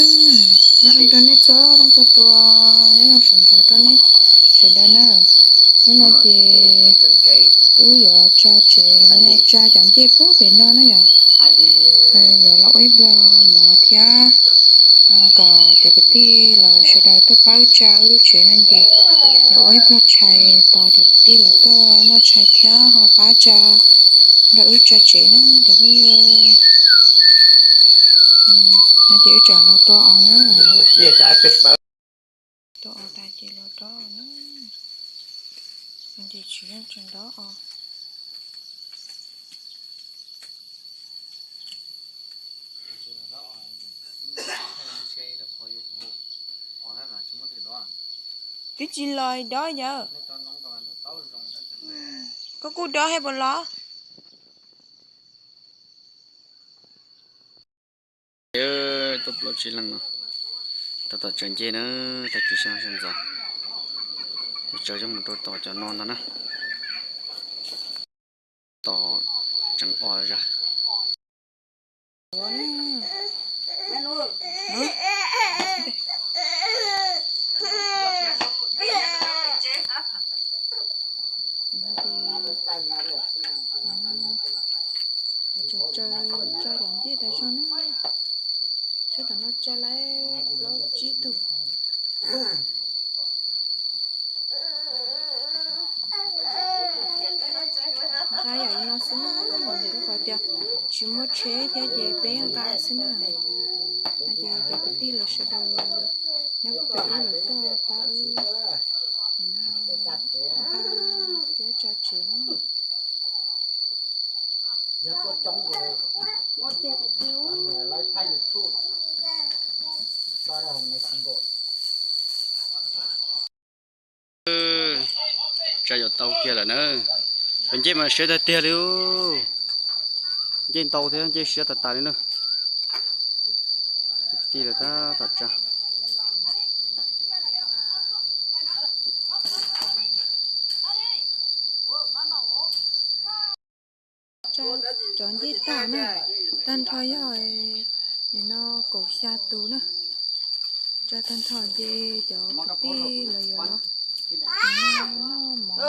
Nyob zoo rau nej txhua leej txhua tus, nyob zoo sawv ntxov rau nej sawv daws na. Hnub no ces wb yuav tsa tsev los yog tsa cov ncej puag pem no na yom. Yuav los ua ib nplag mov thiab kom cov kwv tij lawv sawv daws tuaj pab wb tsa wb lub tsev no ces yuav ua ib pluag tshais tos cov kwv tij lawv tuaj noj tshais thiab ho pab tsa nrog wb tsa tsev na cov phooj ywg. No ces wb tseem los tua os na. Tua os tas ces los dob na. Ces tsis yeej tseem dob os. Twb tsis los dob yawm. Koj kuj dob hais puas los? Tuaj plaub tsib leeg no, tab tom tsaws ncej na, tag kis sawv ntxov, tsaws coj mus rau tom cov no ntag na. Tom tseem os zog. Tsaws tso cov ncej tas zog na. Sab tom no tso lawm plaub tsib tug. Nqa yam li no xwb na, rau qhov tias tsis muaj tsheb thiab ces peb nqa xwb na. No ces cov kwv tij lawv sawv daws nyob puag pem wb lawv tuaj pab wb nqa thiab tso tsev na. Tsa yuav tau kiag lawm na. Cov ncej mas siav tiag tiag li. Ncej ntau thiab ncej siav tas tas li na. Kwv tij lawv tab tom tsa. Tsa cov ncej tag na, tag nrho yog no kaum xya tus na. Tsa tag nrho ces cov kwv tij lawv yuav los noj mov,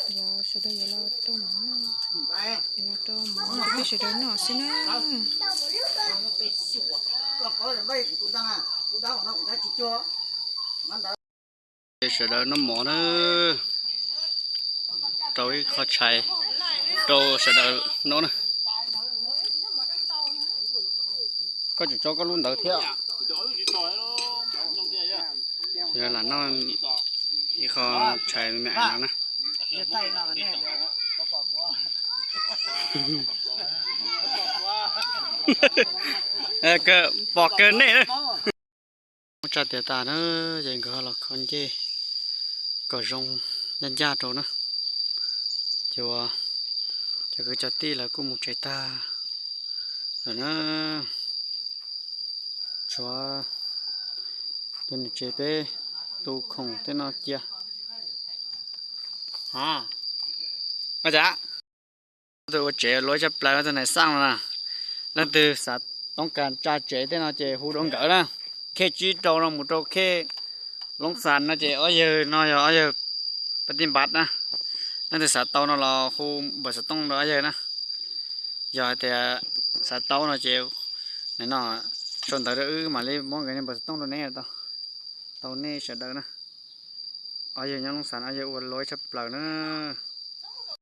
yog sawv daws yuav los rau mov noj, yuav los rau mov rau peb sawv daws noj xwb na. Sawv daws noj mov na, rau ib qho tshais rau sawv daws noj na. Koj tseem tso koj lub ntawd thiab. Sawv daws lam noj ib qho tshais me me no na. Pom kawg nej na. Muab tsa tiav tas na, ces nkawd ho los kho ncej kom zoo ncaj ncaj rau na. Ces cov kwv cov tij lawv kuj mus tsev tag lawm na. Tshuav tus niam tsev peb tu khoom tej no cia. Ua cas tus ua tsev luav tshaj plaws tus nais xaj no na. Leej twg xav toob kas tsa tsev tej no ces hu rau nkawd na. Khej tsib rau no mus rau khej Loob Xas no ces ob yawg no yog ob yawg Paj Tij Npav na. Leej twg xav tau no los hu npawb xov tooj rau ob yawg na. Yog hais tias xav tau no ces nim no sau ntawv rau wb mam li muab nkawd npawb xov tooj rau neb tau, tau nej sawv daws na. Ob yawg nyob Loob Xas ob yawg ua luav tshaj plaws na.